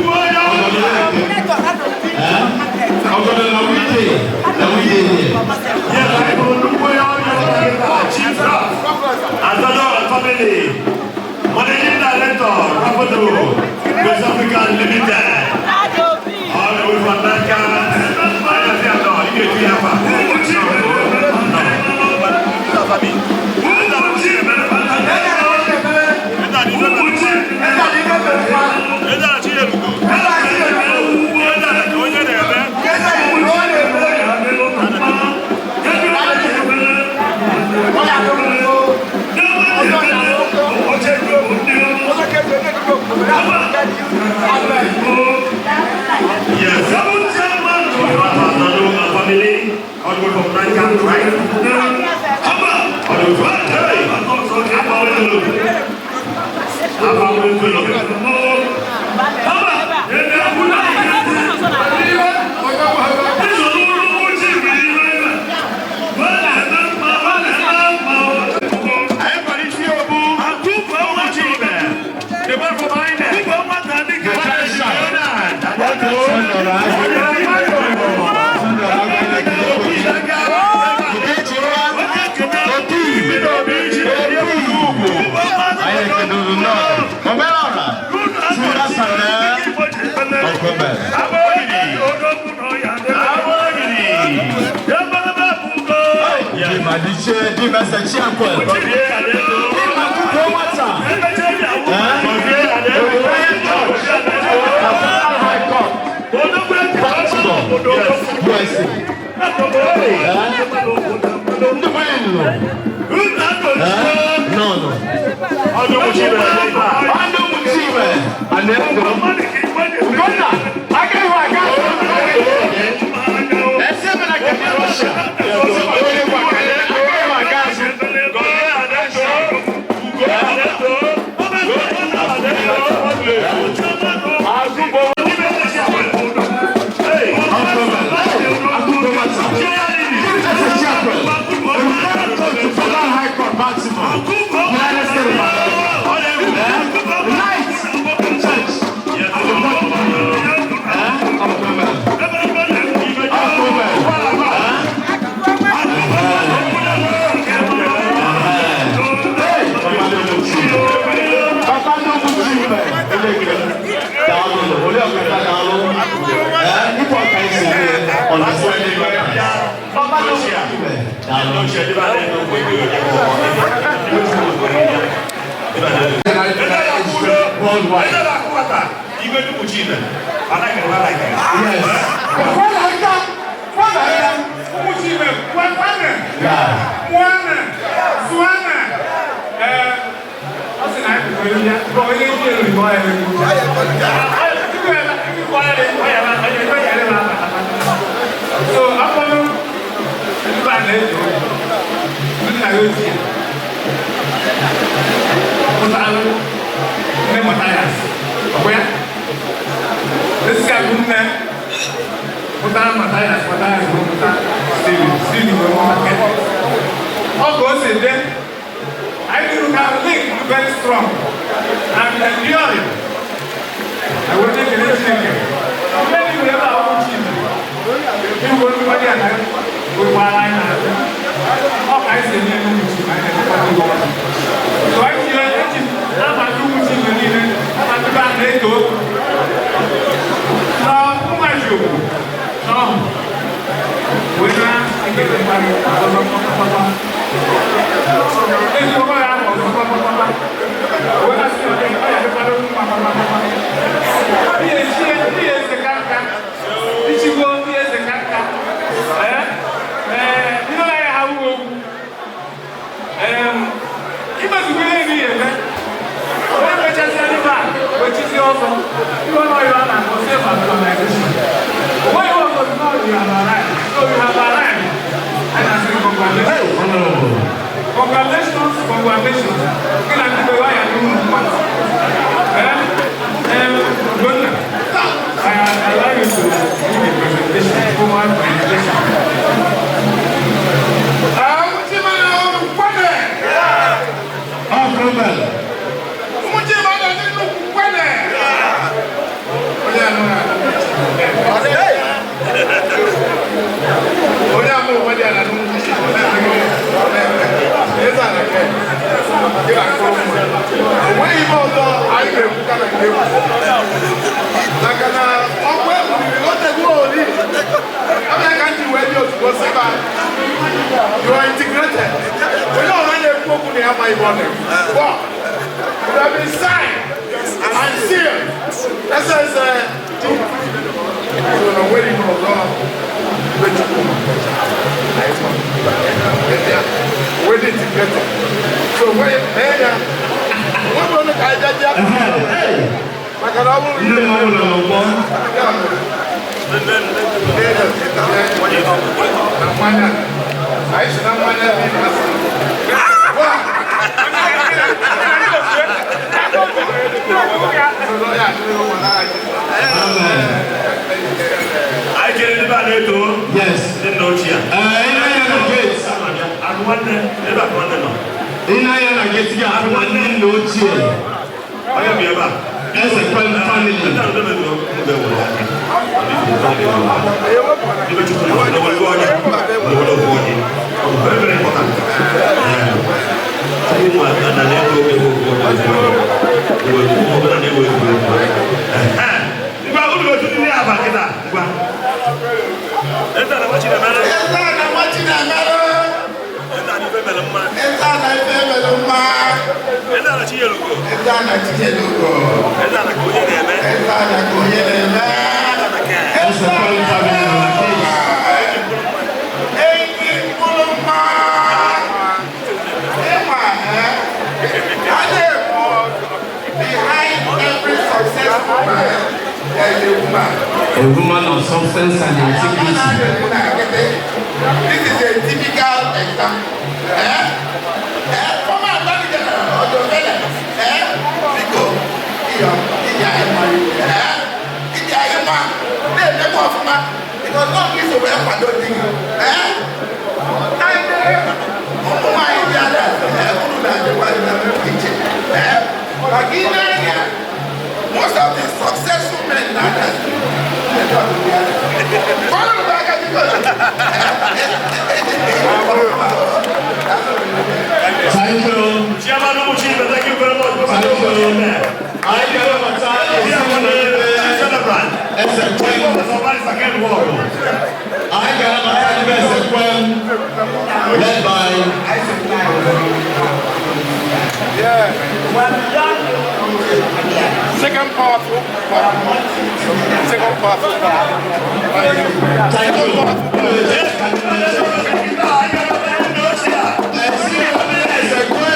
Ọgọdọ na we dey, na we dey here. Yes, I will do Chief Staff. Azado and family. Managing Director, Rapido, West African Limited. All the way from America. You get to Yes. Family, all the way from Niger, right? All the way from, hey! Anyị ekele unu nnọọ. Omelọra, Chukwuka Sane, Okweme. Dimadiche, Dimese Chiakwe. Dimakuko Nwata. Federal High Court, Baltimore, USA. Ndị bụ ilu. No, no. Ọdụ Muchiwe. Ana-ego. Ugonna, agaghị aga. Ese mere ka ndị Russia. Onye gwa ka agaghị aga azụ. Worldwide. Yes. So, akpọrọ ndị a na-eji nna ya ochie pụtalụ nne Mathias, ọkwa ya esi abụ nne pụtara Mathias, Mathias bụ pụta Steven, Steven bụ pụta Kenneth. Ọ ka o si dị anyị dịrụ ka link very strong and enduring. I will take ekele Chineke mgbe ndị nwere ebe ahụ Chineke igwe ndị nwadị a na-wekwara anyị n'azụ. Ọ ka anyị si eme n'ụmụ Chineke, anyị na-emekwa ndị ọzọ. So anyị ji eji ama ndị ụmụ Chineke niile, ama ndị be a na-eto na ụmụaji okwu n'ọhụ wee na-ekele mmadụ ọzọ kpakpakpa ezigbo ya ahụ ọzọ kpakpakpa wee na-asị na ọ ya dịkwara mma kpakpakpa. Ihe esi ihe eze ka nka ichigbo ihe eze ka nka ee. ọsọ ihe ọnụ ọyọ a na-akpọ self actualization. Onweghị ọzọ dị na you have arrived. So you have arrived. Anyị na-asị gị congratulations. Congratulations, congratulations. Gị na ndị be ya n'ụlọ mmadụ. Ee, Ugonna, I allow you to give a presentation, formal presentation. Kwene. Ọkụmel. Ụmụchima nọ n'Enugu kwene. Onye anụ na onye ama onwe dị ala n'ugwu ọ na-eme ọ na-eme eze ala ke gị na nke ụmụ o nweghị ihe ọzọ anyị ga-ekwu ka na nke egwu maka na ọkụ ebuliri otegwu ori abịa ka ndị wee dị ozugbo sịba you are integrated. Onye ọra na-ekwu okwu na ya amaghị ihe ọ na-ekwu. But you have been signed and sealed. SSA so na onweghị ihe ọzọ ibe Chukwu wey dey integrated. So wey mee ya onwe onye ka anyị bịa maka na ọ bụrụ Ndị mmadụ nọ n'ụgbọ. Na mmanya anyị si na mmanya bi na asị. Anyị kere ndị be a na-eto. Yes. Ndị nna ochie. Ee, ị na-anya na gate. Akụ nwanne, ebe akụ nwanne nọ. Ị na-anya na gate gị afụ ndị nna ochie. Onye bi ebe a. Ezekwem family. Ndị ahụ debe ego mgbe wụrụ aka. Ibe Chukwu na ọdọ onye. N'obodo bụ onye. Very very important. Ụmụaka na na-eto ego ọbụla na-ewe ego. Ngwa unu otu ndị aba kịta ngwa. Eze na nwachi na-emere. Eze na nwachi na-emere. Eze na ife mere mma. Eze na ife mere mma. Eze na Chinyelugo. Eze na Chinyelugo. Eze na ka onye na-eme. Eze na ka onye na-eme. Eze na ka. Ezekwem family nọ na gate. Enyi mkpụrụ mma. Ịma a na-ekwu behind every successful man there is a woman. A woman of substance and integrity. This is a typical example. Eh? Eh? Former Attorney General Odofele. Eh? Biko, iyo, iya ịma. Eh? Iya ịma. Na-emekwa ọfụma. Because not this way kwado di gị. Eh? And ụmụ nwaanyị dị ada, unu na-adịkwa iche. Eh? Maka ị na-anya, most of the successful men na that they don't do that. Follow the back of the Thank you. Chairman Umuchibe, thank you very much. Thank you. Anyị ga-ewebata ezinụlọ Celebrant. Ezekwem. Anyị ga-anabata ndị Ezekwem led by Yeah. Second powerful. Second powerful. Thank you. Chief Theodore Ezekwem.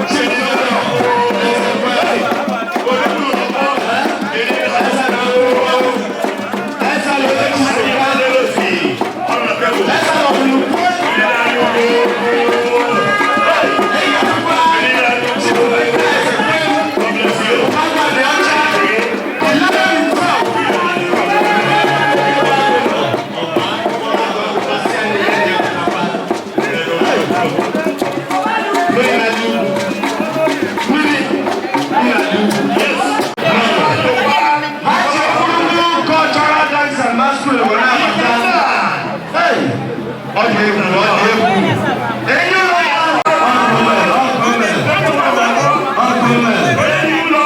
Chief Theodore Ezekwem. Cultural dance and masquerade were Hey! Ọ dị egwu, ọ dị egwu. Enyi ụlọ ya! Ọkụme, ọkụme, ọkụme. Ọkụme, ọkụme.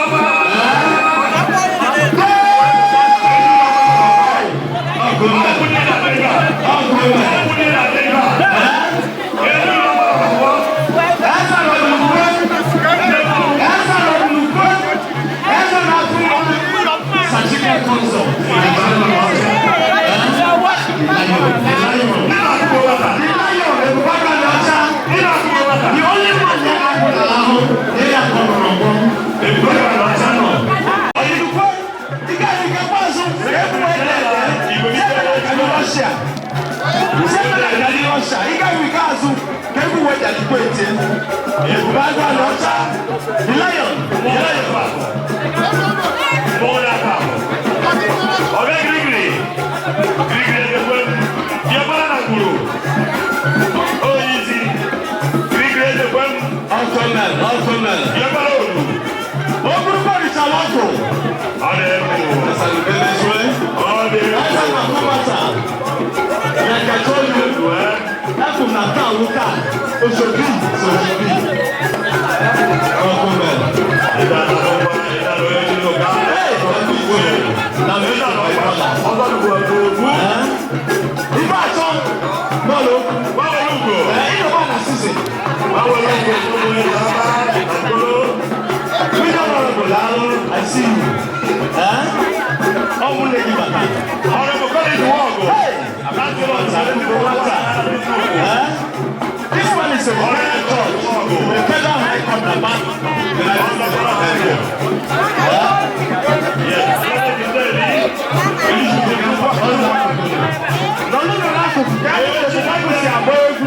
Eze nọ n'ukwe. Eze nọ n'ukwe. Eze na-atụ certificate consult. Russia. Chairman Agadi Russia. Ịga wika azụ ka egwu wee jalikwa etie. Ebube agụ a n'ọcha. The lion. The lion. Ọbẹ̀ girigiri girigiri ẹgbẹ́ diọkpara na ngwuru oyi isi girigiri ẹgbẹ́. Ọkọmel, ọkọmel. Diọkpara olu. Ogurugbo richara ọkụ. Ọ na-ebu. Ọ na-ebu. Eze na kọmata. Yakacholu. Ekwu na taa wuta. Osobi, sosobi. Ọkọmel. Ife atọ bọọlụ okwu. Ịnọba na season. Freedom honorable Lalo, I see you. Ọ mụ na gị bata. Hey! This one is a royal judge. The federal high court Aba. Nọlụ nọ n'akụkụ ka a na-esi si agba egwu.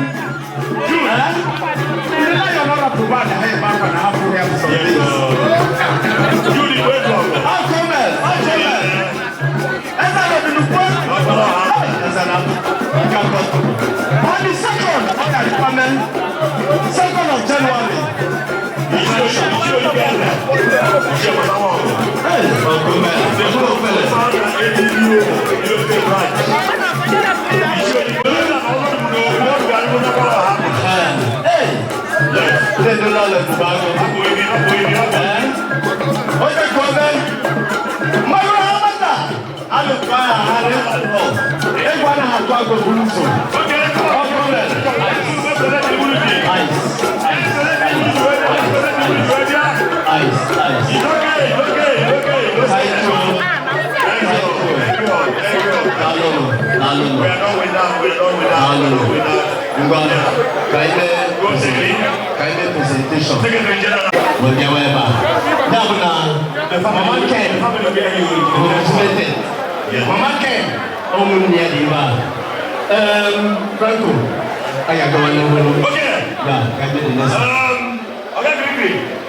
Ndị lion ọ rapụrụ ba na ha ebe akwa na hapụ ya some days. Ọkọmel, ọkọmel. Eze na Odinukwe. Eze na Nkakọ. On the second, ọ ga-adịkwa 2nd of January. Hey, ọkọmel, ọkọmel. Hey, ndị ndu lọlọ ebube agụ. Onye gọọmenti mmadụ ha mata alụkwa ya ha egwu anaghị atụ agụ buru ụzọ. Ọkọmel. Ice, ice, ice. Thank you. Daalụ, daalụ. Daalụ. Ngwa, ka anyị mee ka anyị mee presentation. Wee bịawa ebe a. Ya bụ na Mama Ken congratulated. Mama Ken ụmụnne ya dị ebe a. Franco, anyị agawa n'ihu. Ya, ka anyị mee the next one. Ọ̀gá girigiri.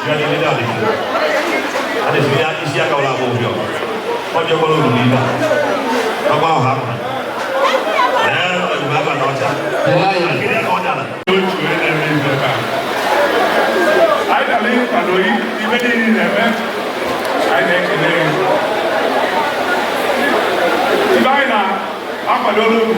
You are the leader of the group. And it's been isi aka ụlọ abụọ obi ọkụ. Ọjọ́ kọ́lọ́ olù ní ibà. Ọgbà ọha mma. Ee, ọjọ́ aba na ọcha. The lion. Kiri aka ọjà na. Otu na-eme ife ebe a. Anyị dara ịkwado ibe niile na-eme. Anyị na-ekele gị. Ibe anyị na-akwado n'obi